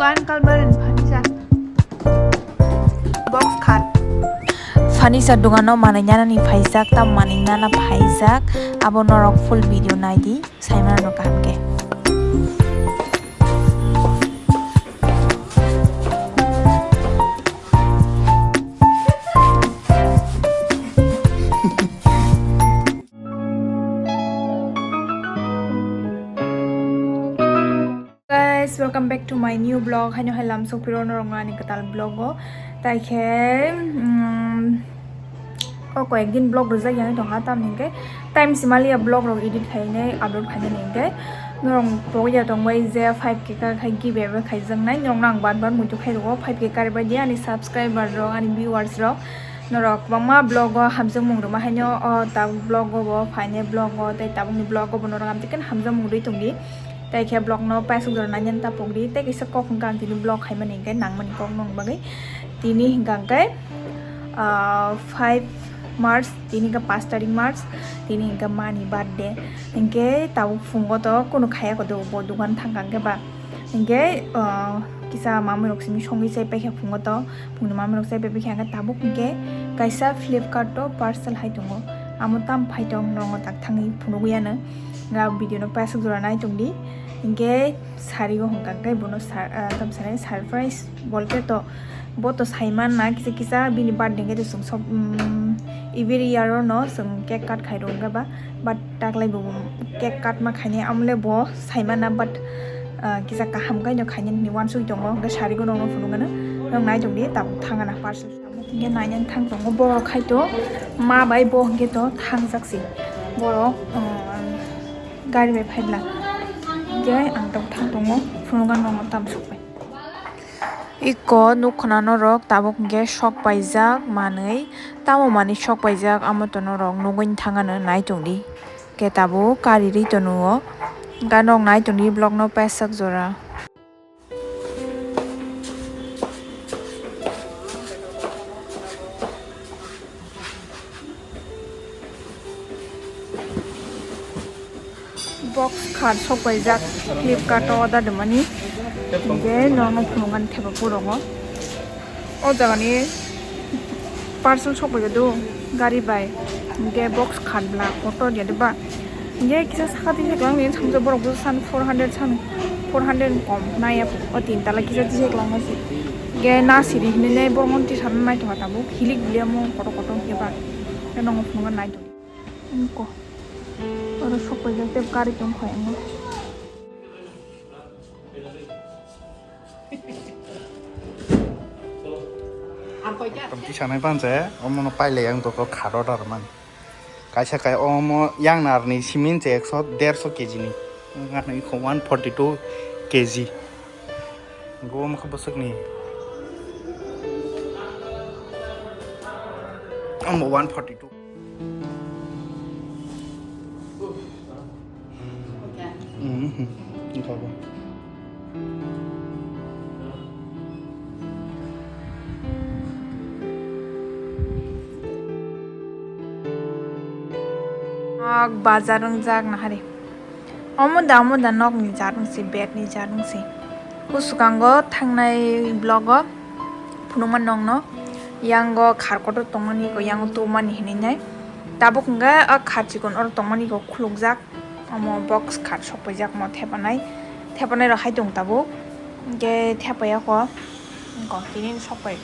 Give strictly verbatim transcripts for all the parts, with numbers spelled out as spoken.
Pan kalbar and furniture. Box khat. Furniture dogano manwi nanani phaijak, tam manwi nana phaijak, abo norok full video naidi, saimano kaham khe. Guys, welcome back to my new vlog. Haino hai lamsok phiro norok ani kwtal vlog o. Tai khe, mm, o koyek din vlog rwjak ya tongha, tam hinkhe time simaliya vlog rok edit khainai, upload khainai hinkhe norok pogya tongbai je five K ka khai giveaway khaijaknai. Norok nang ban ban muitu khai rwo five K karibai di ani subscriber rok, ani viewers rok. Norok kwbangma vlog o hamjakmung rwma haino o tabuk vlog o bo phainai vlog o tei tabukni vlog o bo norok amtwi khe hamjakmung rwi tongdi. Tai khe vlog no paisuk jora nainani ta pokdi, tei kaisa kok hwnkha ang tini vlog khaimani hinkhe nangmani kok nung bagwi. Tini hwnkha hinkhe, ah, five March, tini hwnkha paanch tarik March, tini hwnkha mani birthday. Hinkhe tabuk phungo to kunu khaya kodo bo dogan thangkha hinkhe ba. Hinkhe, ah, kisa mamwi rok simi songwi chai paikha phungo to, phungni mamwi rok chai paipaikha hinkhe tabuk hinkhe kaisa Flipkart o parcel hai tongo. Amo tam phai tong norokno tak thangwi phunugwi ano. Nga video no paisuk jora nai tongdi. Hinkhe sari o hwnkha khe bono sa-, ah, tam sanai surprise bolkhe to bo to saiman na kisa kisa bini birthday khe to chwng sob, mm, every year o no chwng cake cut khai rw wngkha ba, but taklai bo cake cut ma khainai amole bo saiman na, but, ah, kisa kaham khe no khainani hwnwi uansugwi tongo, hwnkhe sari o nokno phunukgano nok nai tongdi tabuk thangana parcel. Hinkhe nainani thang tongo borok hai to ma bai bo hinkhe to thangjak se borok, um, gari bai phaibla hinkhe ang tabuk thang tongo phunukgani nokno tam sukbai. Iko nuk khna norok tabuk hinkhe sok paijak manwi tamo manwi sok paijak amo to norok nugwi thangano nai tongdi hinkhe tabuk kari ri tono o hinkhe nok nai tongdi vlog no pasak jora. Box khat sok paijak Flipkart o order rwmani. Hinkhe norokno phunukgani thepa phuru rwngo. O jagani parcel sok paijak do gari bai. Hinkhe box khat bla kotor ya de ba. Hinkhe kisa saka twi heklangni samjak borok bwsa san four hundred san four hundred kom naiya o tin tala kisa twi heklangma se. Hinkhe na siri hinwi borokno tisarno naitokha tabuk hilik biliamo kotor kotor hinkhe ba. Tei nokno phunukgwi nai tong. Wngkha. Oro sok paijak tei gari tong kha wngkha. Tongti sanai panse, omono pailai ang toko kharo rarman. Kaisa kai omo yang narni simin che ekso, derso K G ni. Ngano iko one forty two K G. Go omo kha bwswkni. Omo one forty two. Mhm, wngkha bo. Nok bazar wngjak nahari. Omo da, omo da nokni jar wngsi, bed ni jar wngsi. Bwskango thangnai vlog o phunukma nokno. Yango khar kotor tongmani ko, yango tubumani hinwi nai. Tabuk hwnkhe a khar chikon oro tongmani ko khulukjak. Omo box khar sokpaijak mo thepanai. Thepanai rok hai tong tabuk. Hwnkhe thepaya ko. Ko tini sokpai.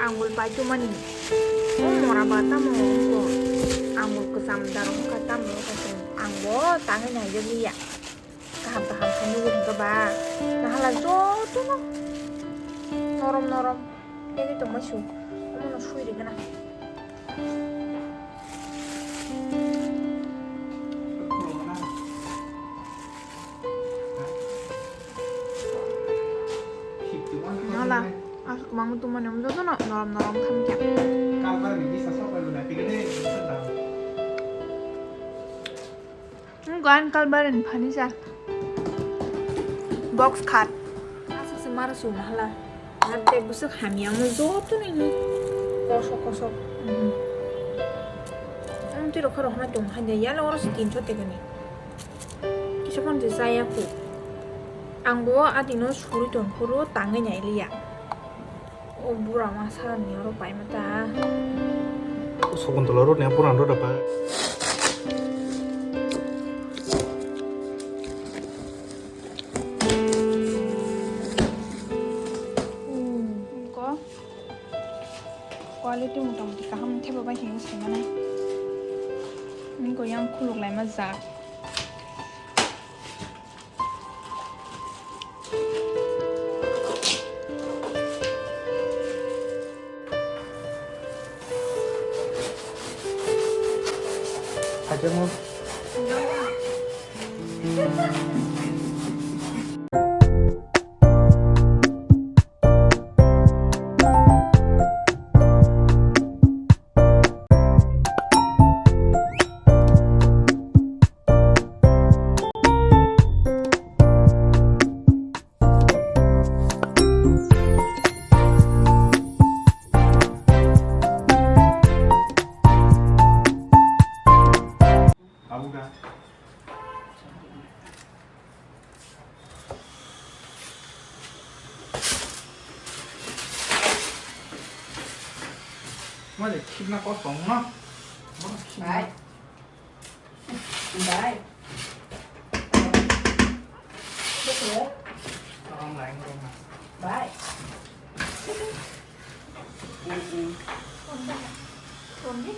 Angul pai tumani. O mora ba tamo wngkha. Angul kwcham da wngkha tamo wngkha chwng. Ang bo tangwi naijak liya. Kaham kaham khe nugwi hwnkha ba. Nahala jotono norom norom. Tei tongma su. Omono sui rwgwna. Nala, aswk kwbangma tongmani omo jotono norom norom khamkha. Wngkha ani kalbar ni furniture. Box khat. Aswk se maro sui nahala. Ar tei bwswk hamya omo jotono ini kosok kosok. Mhm. Omo twi rokha rokha tong hai de, yalo oro se tinso tekani. Kisa phano se chaya khu. Ang bo adino suri tong phuru tangwi nai liya. O bura masa ni oro pai mata. Sokontolo ro ne puran ro da ba. Hmm, ko quality mota moti kaham thebo bai khe sai mane. Ni ko yang khuluk lai ma jak. Mali khibna kos tong no. Mali khibna. Bai. Bai. Tong lai, tong lai. Bai. Mm, mm. Tong lai. Tong lai.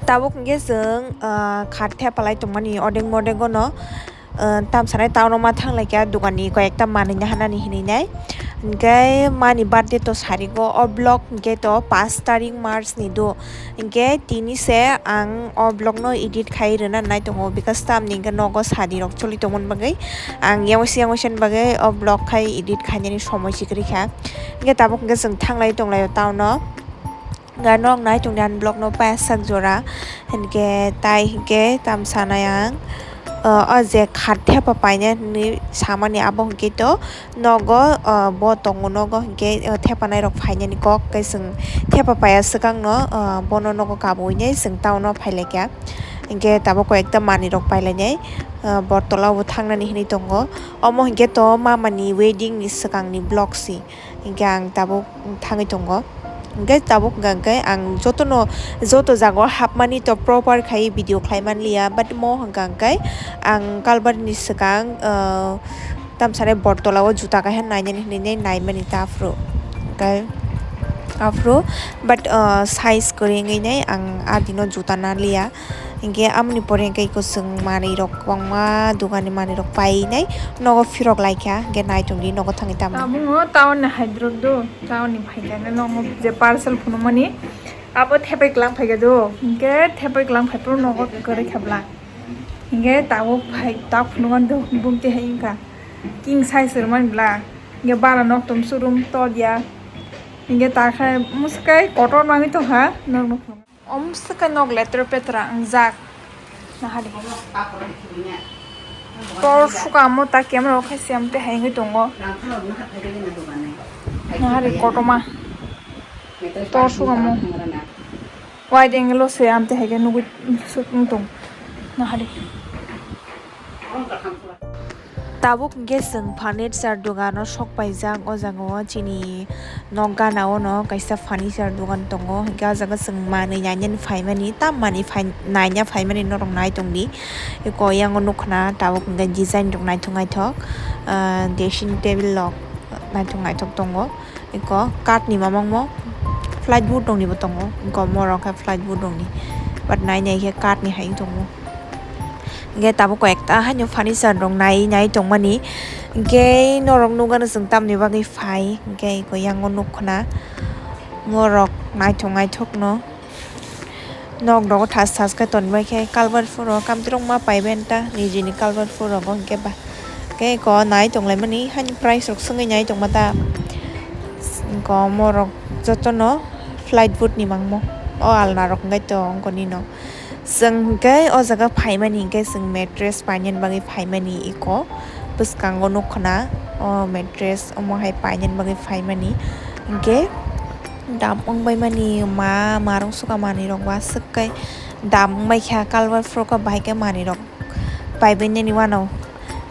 Tabuk hwnkhe chwng, ah, khat thepalai tongmani odeng modeng ono, ah, tamsanai town o ma thanglaikha, dogan ni koi ekta manwi naharnani hinwi nai. Hwnkhe mani birthday to sarigo, o vlog hwnkhe to paanch tarik March ni do. Hinkhe tini se ang o vlog no edit khai rwna nai tongo, because tamni hinkhe nogo sadi rok choli tongmani bagwi ang yang waisa yang waisa ni bagwi o vlog khai edit khainani somoi si kwrwi kha. Hinkhe tabuk hinkhe chwng thanglai tonglaio town o, hinkhe norok nai tongdi ani vlog no paiya sak jora, hinkhe tai hinkhe tam sanai ang. O, o je khat thepa paina hinwi samani abo hinkhe to nogo, o, bo tongo nogo hinkhe, o, thepanai rok phainani kok tei chwng thepa paiya swkang no, o, bono nogo kabui nai chwng town o phailaikha hinkhe tabuk koi ekta manwi rok pailainai, o, bortola o thangnani hinwi tongo omo hinkhe to mama ni wedding ni swkang ni vlog se. Hinkhe ang tabuk thangwi tongo. Hinkhe tabuk hwnkha hinkhe ang jotono, joto jagao hapmani to proper khai video khlai manliya, but mo hwnkha hinkhe ang kalbarni swkang, ah, tamsare bortolao juta kaisa nainani hinwi naimani ta aphuru. Hinkhe aphuru, but, ah, size kwrwi wngwi nai ang adino juta naliya. Hinkhe amoni pore hinkhe eko chwng manwi rok kwbangma dogan ni manwi rok painai nogo phirok laikha, hinkhe naitongdi nogo thangwi tamo. Tabukno town ni haidrok do, town ni phaikha nogo je parcel phunukmani abo thepai kwlang phaikha do, hinkhe thepai kwlang phaiphuru nogo kwrwi kha bwla, hinkhe tabuk phai tak phunukmani do bumtwi hai wngkha king size rwmani bwla, hinkhe bara nokthom surum todya, hinkhe takhe mwswkhe kotor manwi tongkha nokno phunukmani. Om swkhe nok letra petra wngjak. Nahadi. Tor sukamo ta camera o khaise amte hai wngwi tongo. Nahadi kotorma. Tor sukamo. Wide angle o se amte hai khe nugwi suk wng tong. Nahadi. Tabuk hinkhe chwng furniture dogano sok paijak. O jaga o chini nok gana o no kaisa furniture dogan tongo, hinkhe o jaga chwng manwi nainani phaimani, tam manwi phai-, naina phaimani norok nai tongdi. Eko yang o nukha na tabuk hinkhe design rok naithok naithok, ah, dressing table rok naithok naithok tongo. Eko kath ni mamang mo plywood rok ni bo tongo, eko morok khe plywood rok ni, but nai nai khe kath ni hai wng tongo. Hinkhe tabuk koi ekta haino furniture rok nai nai tongmani, hinkhe norok nukgano chwng tamni bagwi phai, hinkhe eko yang o nukha na morok naithok naithok no. Nok rogo thas thas khe tonwi bai khe culvert phuro kamtirok ma paiben ta nijini culvert phuro go hinkhe ba khe eko nai tonglaimani hani price rok swngwi nai tongma ta eko morok jotono plywood ni mangmo. O alna rok hwnkhe to wngkoni no. Chwng hwnkhe o jaga phaimani hwnkhe chwng mattress painani bagwi phaimani iko bwskango nukkhwna o mattress omo hai painani bagwi phaimani hwnkhe dam wngbaimani ma marung suka manwi rok ba swk kai dam wngbai kha kalwai phuru khe bahai khe manwi rok paibainani uanw.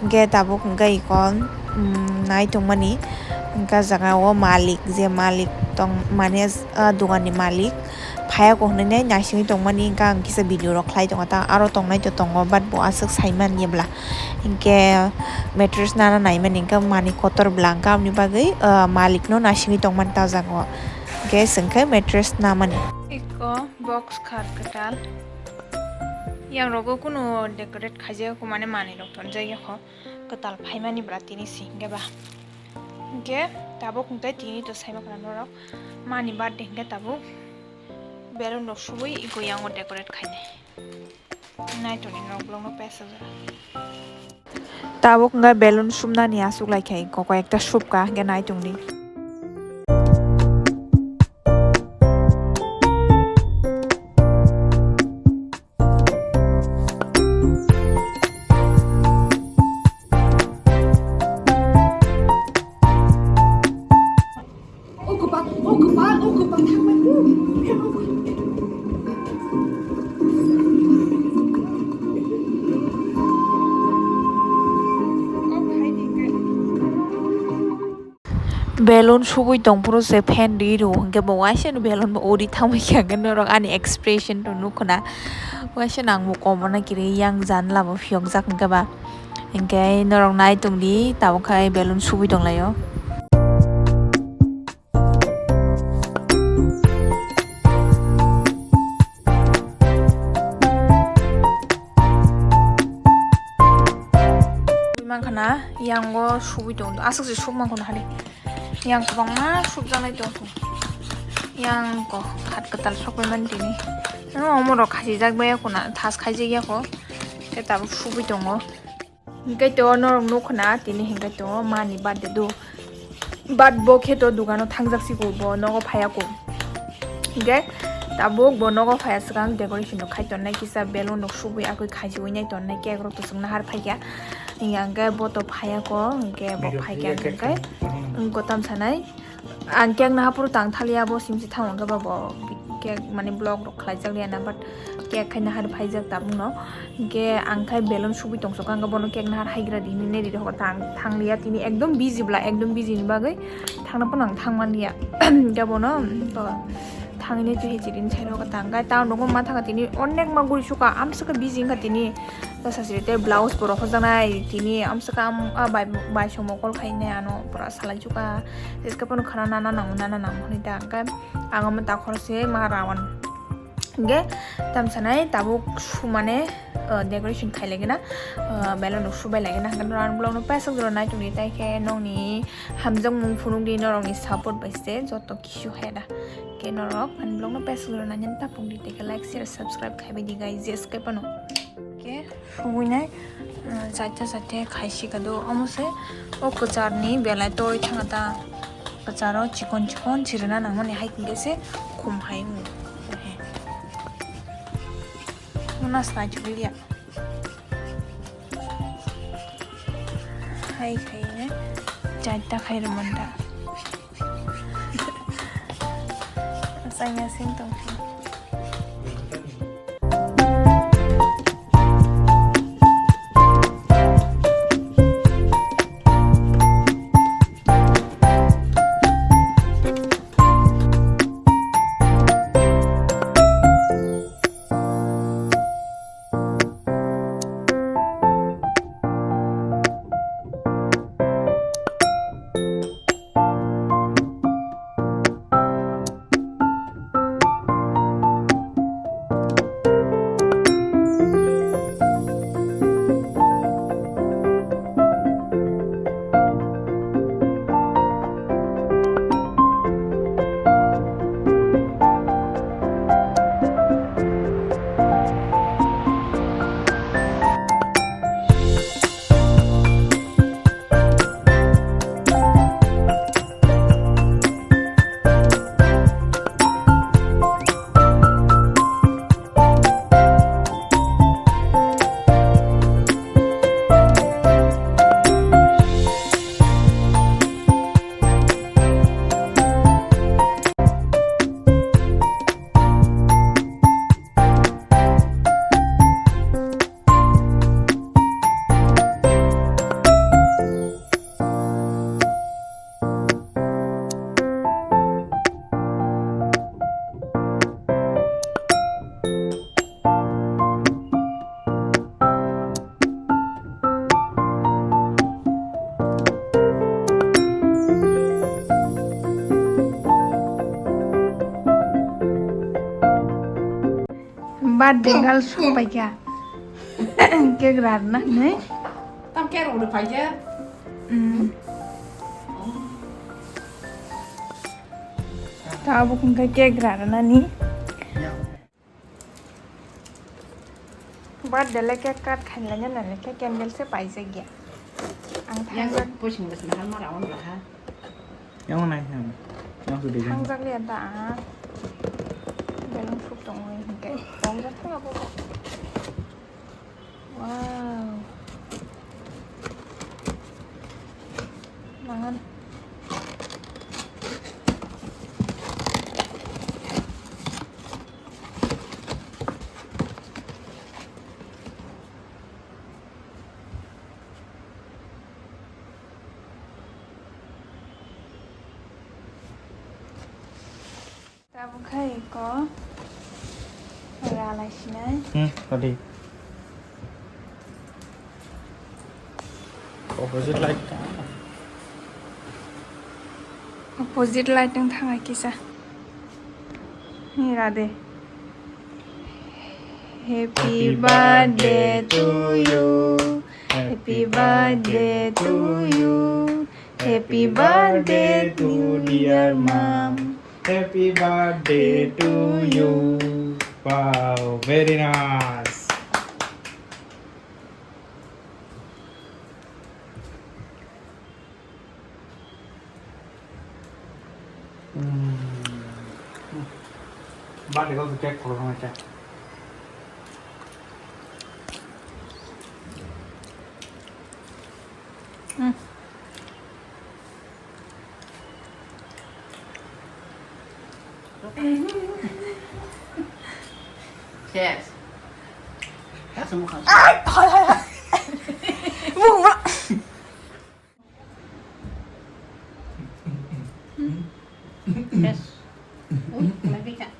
Hwnkhe tabuk hwnkhe iko, mm, nai tongmani hwnkhe o jaga o malik je malik tong mane ah dogan ni malik phaiya ko hwnwi nai naisingwi tongmani hwnkhe ang kisa video rok khlai tongo ta aro tongnai to tongo but bo aswk saimanya bwla hwnkhe mattress nana naimani hwnkhe manwi kotor bwla hwnkhe aboni bagwi ah malik no naisingwi tongmani ta o jaga o hwnkhe chwng khe mattress namani. Iko box khat kwtal. Yang rogo kuno decorate khaijak, mane manwi rok tonjak yakho kwtal phaimani bwra tini si hwnkhe ba. Hwnkhe tabuk hwnkhe tini to saima khwna norok mani birthday hwnkhe tabuk balloon rok subui iko yango decorate khainai. Naitoni nok blok no pesa jora. Tabuk hwnkhe balloon sumnani aswk lai khai kok ekta subka hwnkhe nai tongdi. O kwpal, o kwpal, o kwpal thangbai. Balloon subui tongphuru se fan ri rw hwnkhe bo waisa no balloon bo uri thangbai kha hwnkhe norok ani expression rok nukkha na. Waisa no ang bo koborna kiri yang janla bo phiyokjak hwnkhe ba. Hwnkhe norok nai tongdi tabuk khai balloon subui tonglaio. Mankha na yango subui tong aswk se suk mankha na hari yang kwbangma sukjaknai tong yang ko khat kwtal sokbai mani tini no omo rok khasijak bai khuna thas khaijak ya ko te tabuk subui tongo. Hingke to norok nukho na tini hingke to mani birthday do. But bo khe to dogano thangjak si ko bo nogo phaya ko. Hingke tabuk bo nogo phaya swkang decoration rok khai tonnai kisa balloon rok subui akoi khaijiui nai tonnai cake rok to chwng nahar phaikha. Hingke bo to phaya ko hingke bo phaikha hingke wngko tamsa nai. Ang cake naha phuru tang thaliya bo simsi thang hwnkhe ba bo cake mane vlog rok khlaijak liya na but cake khai naha phaijak tabuk no hwnkhe ang khai balloon subui tong sokha hwnkhe bono cake naha haigra di hinwi nai ri rokha tang thang liya tini ekdom busy bwla ekdom busy ni bagwi thangna phano ang thang man liya hwnkhe bono to thangwi nai twi hai chiri sai rokha tang khai ta nogo ma thangkha tini onek ma guri sukha amsukha busy wngkha tini. Sasiri tei blouse bo rok hojaknai tini amswkha am a bai bai song mokol khainai ano pura salai chukha. Jeska phano khana nana nango nana nango hinui ta hwnkhe ang omo takhor se ma rawan hwnkhe tamsanai tabuk sumane decoration khailai gana belon rok subai lai gana hwnkhe norok ani vlog no paisok jora nai tongdi tai khe nokni hamjakmung phunukdi norokni support bai se joto kisu hai da khe norok ani vlog no paisok jora nai tapungdi tei khe like share subscribe khaibai di guys jeska phano. Khe subuinai, ah, chaita chaita khai sika do. Omo se o kwcharni belai toi thanga ta. Kwcharo chikon chikon chirina nangmani hai hwnkhe se khum hai wng. Muna sai chukliya. Hai khai ne chaita khai rwmanda. Asai ya sing tong sing. Birthday girl sok pai kha. Cake rarna hinwi. Tam cake rok rw phai khe. Hmm. Tabuk hwnkhe cake rarnani. Birthday le cake cut khailaiya nai le khe candle se paijak ya. Ang yang thang pushing bus mahal mara on raha. Yang nai yang. Yang sudah yang. Thangjak liya da. Belong suk tong oi hingke. Tong jak thang abo. Wow. Mangan. Tabuk khai ko ralai sinai. Hmm, tadi. Opposite light. Opposite light nang thang kisa. Ni rade. Happy birthday to you. Happy birthday to you. Happy birthday to dear mom. Happy birthday to you. Wow, very nice. Birthday ko cake khoro na cake. Ses. Kasih muka. Mung. Ses. Ui, lebih kak.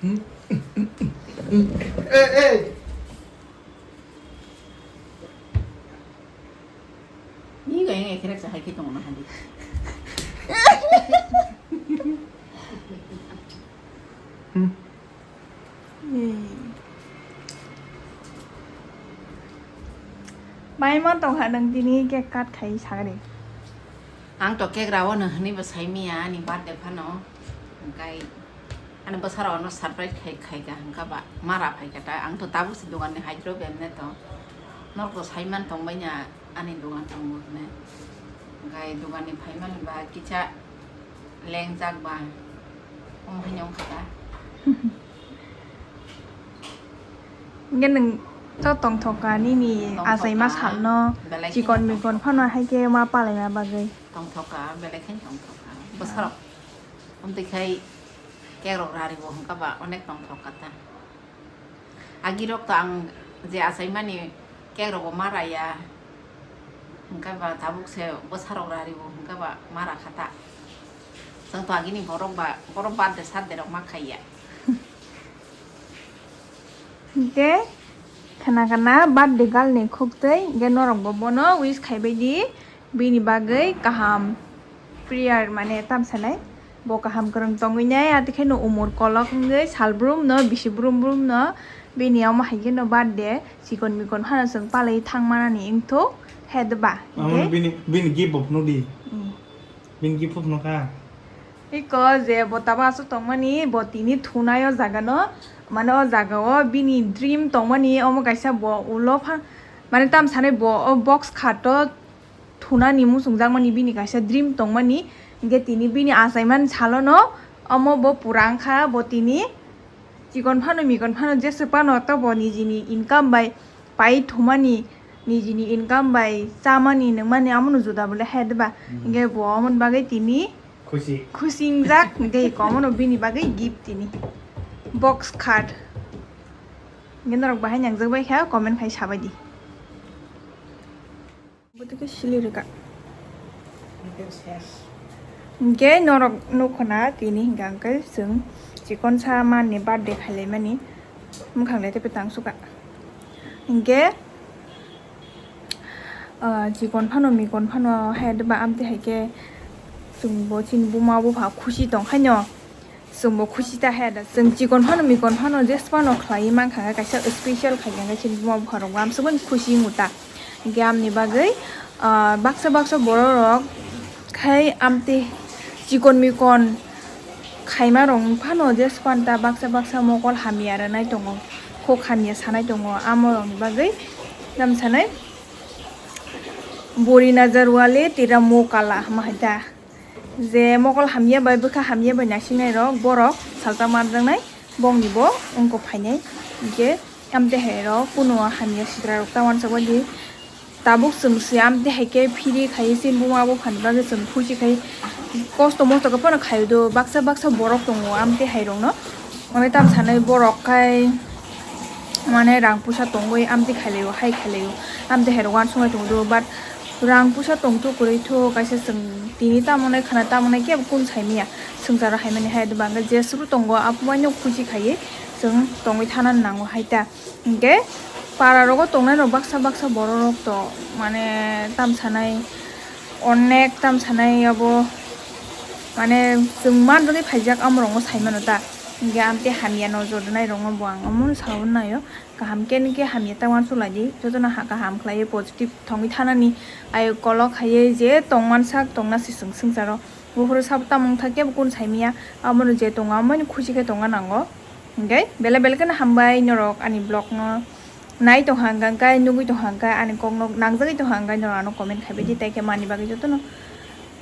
Eh, eh. Ni ga yang ekrak sahai kita mana hadi. Bai ma tong ha nang tini cake cut khai sagri. Ang to cake rawo no hwnwi bo sai miya ani birthday phano. Hwnkhe ani bwsarok no surprise khai khai ka hwnkha ba mara phai kha ta. Ang to tabuk se dogan ni haidro bemne to. Norok to sai man tong bai nya ani dogan tong bo hwnwi. Hwnkhe dogan ni phai mani ba kisa lengjak ba. Omo hai wngkha ta. Hwnkhe nwng to tongthok ka nini achaima salno chikon mikon phano hai khe ma palaina bagwi. Tongthok ka, belai khe tongthok ka. Bwsarok amtwi khai cake rok rari bo hwnkha ba onek tongthok ka ta. Agi rok to ang je achaimani cake rok bo ma raya. Hwnkhe ba tabuk se bwsarok rari bo hwnkhe ba ma rakha ta. Chwng to agini borok ba, borok birthday saturday rok ma khaiya. Hwnkhe khana khana birthday girl ni khuktwi hwnkhe norok bo bono wish khaibai di, bini bagwi kaham prayer mane tamsanai. Bo kaham kwrwng tongwi nai, ati khe no umor kolok wngwi sal brum no, bisi brum brum no, bini omo hai khe no birthday chikon mikon phano chwng palwi thang manani wngthok he de ba. Amo hwnkhe bini, bini gift bo phunuk di. Hmm. Bini gift bo phunuk kha. Iko je bo taba aswk tongmani, bo tini thunai o jaga no, mane o jaga o bini dream tongmani, omo kaisa bo ulo pha, mane tamsanai bo o box khato. Thunani muchungjakmani bini kaisa dream tongmani, hwnkhe tini bini achaimani salono omo bo pura wngkha, bo tini chikon phano mikon phano jeswk phano to bo nijini income bai pai thumani, nijini income bai chamani nungmani amono juda bole hai de ba. Hmm. Hwnkhe bo omoni bagwi tini khusi, khusi wngjak, hwnkhe iko omono bini bagwi gift tini box khat. Hwnkhe norok bahai nangjak bai kha comment khai sabai di. Bwtwkhe sili rwkha. Hwnkhe norok nukhuna tini hwnkha hwnkhe chwng chikonsa manni birthday khailaimani mwkhang le teibo tang sukha. Hwnkhe, ah, chikon phano mikon phano hai ba amtwi hai khe chwngbo chini buma bupha khusi tongkhaino. Chwngbo khusi ta he da. Chwng chikon phano mikon phano jesphano khlaiwi mankha khe kaisa special khaikha khe chini buma bupharokbo amsukmani khusi wngwi ta. Hinkhe amni bagwi, ah, baksa baksa bororok khai amtwi chikon mikon khaimarok phano jesphanta baksa baksa mokol hamya rwnai tongo, khok hamya sanai tongo, amorokni bagwi tamo sanai buri nazar wale tera mo kala hama hai ta. Je mokol hamya bai bwkha hamya bai naisingnairok borok salsa manjaknai bongni bo wngkok phainai. Hinkhe amtwi hai rok kuno hamya sitrarok ta uansukbaidi tabuk chwng se amtwi hai khe phiri khai chini buma buphani bagwi chwng khusi khai kosto mosto khe phano khai do baksa baksa borok tongo amtwi hai rokno. Mane tamo sanai borok khai mane rang puisa tongwi amtwi khailaio, hai khailaio, amtwi hai rok uansuknai tongo do, but rang puisa tongthu kwrwi thu kaisa chwng tini tamo nai khana tamo nai kebo kun saimanya swngcharo haimani hai do bangkhe jesuru tongo aphuru khusi khaiwi chwng tongwi thana nango hai ta. Hinkhe para rogo tongnai rok baksa baksa borok rok to mane tamo sanai onek tamo sanai abo mane chwng manjagwi phaijak amorokno saimano ta. Hinkhe amtwi hamya nojor rwnairokno bo ang omono saui naio. Kaham khe nokhe hamya ta uansuk lai di, jotono ha kaham khlaiwi positive thongwi thanani ai kolok haiwi je tongmansak tongna se chwng swngcharo. Buphuru sabo tamo wngkha kebo kun saimanya, abono je tongo amoni khusi khe tongna nango. Hinkhe belai belai kheno hambai norok ani vlog no nai tongkha hwnkhe, nugwi tongkha hwnkhe, ani kokno nangjagwi tongkha hwnkhe norok ano comment khaibaidi, tei khe mani bagwi jotono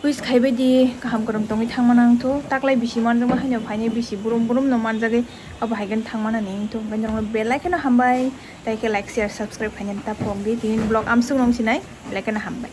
wish khaibaidi kaham kwrwng tongwi thangma nangthu, taklai bisi manjakma haino phainai bisi brum brum no manjagwi abo hai khe thangma nani wngthu, hwnkhe norokno belai kheno hambai, tei khe like share subscribe khainani ta phone di, tini vlog amsuk nung sinai belai kheno hambai.